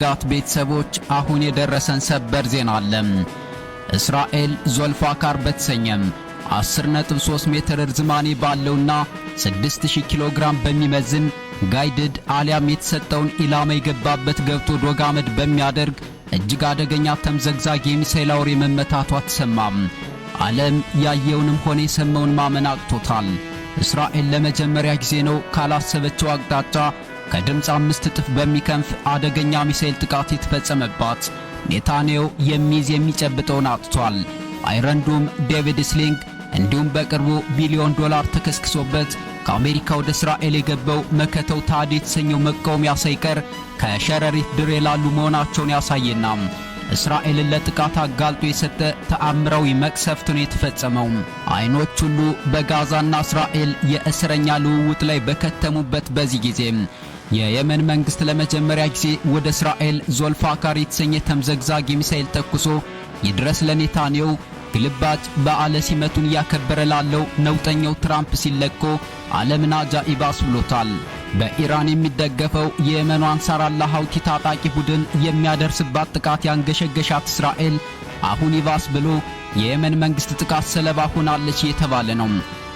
ጋት ቤተሰቦች፣ አሁን የደረሰን ሰበር ዜና አለ። እስራኤል ዞልፋካር በተሰኘም 10.3 ሜትር ርዝማኔ ባለውና 6000 ኪሎ ግራም በሚመዝን guided አሊያም የተሰጠውን ኢላማ የገባበት ገብቶ ዶግ አመድ በሚያደርግ እጅግ አደገኛ ተምዘግዛጊ የሚሳኤል አውሬ መመታቷ ተሰማም። ዓለም ያየውንም ሆነ የሰማውን ማመን አቅቶታል። እስራኤል ለመጀመሪያ ጊዜ ነው ካላሰበችው አቅጣጫ ከድምፅ 5 እጥፍ በሚከንፍ አደገኛ ሚሳኤል ጥቃት የተፈጸመባት። ኔታንያሁ የሚይዝ የሚጨብጠውን አጥቷል። Iron Dome፣ David Sling እንዲሁም በቅርቡ ቢሊዮን ዶላር ተከስክሶበት ከአሜሪካ ወደ እስራኤል የገባው መከተው ታድ የተሰኘው መቃወሚያ ሳይቀር ከሸረሪት ድር የላሉ መሆናቸውን ያሳየና እስራኤልን ለጥቃት አጋልጦ የሰጠ ተአምራዊ መቅሰፍት ነው የተፈጸመው። አይኖች ሁሉ በጋዛና እስራኤል የእስረኛ ልውውጥ ላይ በከተሙበት በዚህ ጊዜ የየመን መንግስት ለመጀመሪያ ጊዜ ወደ እስራኤል ዞልፋካር የተሰኘ ተምዘግዛጊ ሚሳኤል ተኩሶ ይድረስ ለኔታንያሁ ግልባጭ በዓለ ሲመቱን እያከበረ ላለው ነውጠኛው ትራምፕ ሲለኮ ዓለምን አጃኢብ አስብሎታል። በኢራን የሚደገፈው የየመኑ አንሳር አላህ ሀውቲ ታጣቂ ቡድን የሚያደርስባት ጥቃት ያንገሸገሻት እስራኤል አሁን ይባስ ብሎ የየመን መንግስት ጥቃት ሰለባ ሆናለች እየተባለ ነው።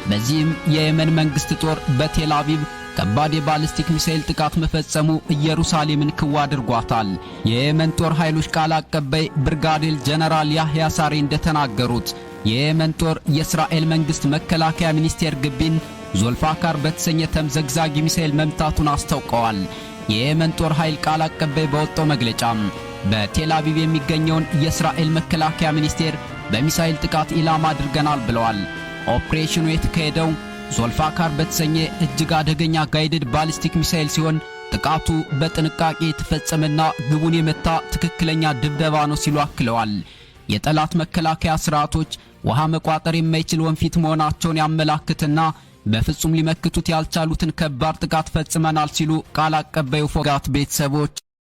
በዚህም የየመን መንግስት ጦር በቴል አቪቭ ከባድ የባሊስቲክ ሚሳኤል ጥቃት መፈጸሙ ኢየሩሳሌምን ክው አድርጓታል። የየመን ጦር ኃይሎች ቃል አቀባይ ብርጋዴር ጀነራል ያህያ ሳሬ እንደተናገሩት የየመን ጦር የእስራኤል መንግስት መከላከያ ሚኒስቴር ግቢን ዞልፋካር በተሰኘ ተምዘግዛጊ ሚሳኤል መምታቱን አስታውቀዋል። የየመን ጦር ኃይል ቃል አቀባይ ባወጣው መግለጫም በቴል አቪቭ የሚገኘውን የእስራኤል መከላከያ ሚኒስቴር በሚሳኤል ጥቃት ኢላማ አድርገናል ብለዋል። ኦፕሬሽኑ የተካሄደው ዞልፋካር በተሰኘ እጅግ አደገኛ guided ballistic ሚሳኤል ሲሆን ጥቃቱ በጥንቃቄ የተፈጸመና ግቡን የመታ ትክክለኛ ድብደባ ነው ሲሉ አክለዋል። የጠላት መከላከያ ስርዓቶች ውሃ መቋጠር የማይችል ወንፊት መሆናቸውን ያመላክትና በፍጹም ሊመክቱት ያልቻሉትን ከባድ ጥቃት ፈጽመናል ሲሉ ቃል አቀባዩ ፎጋት ቤተሰቦች።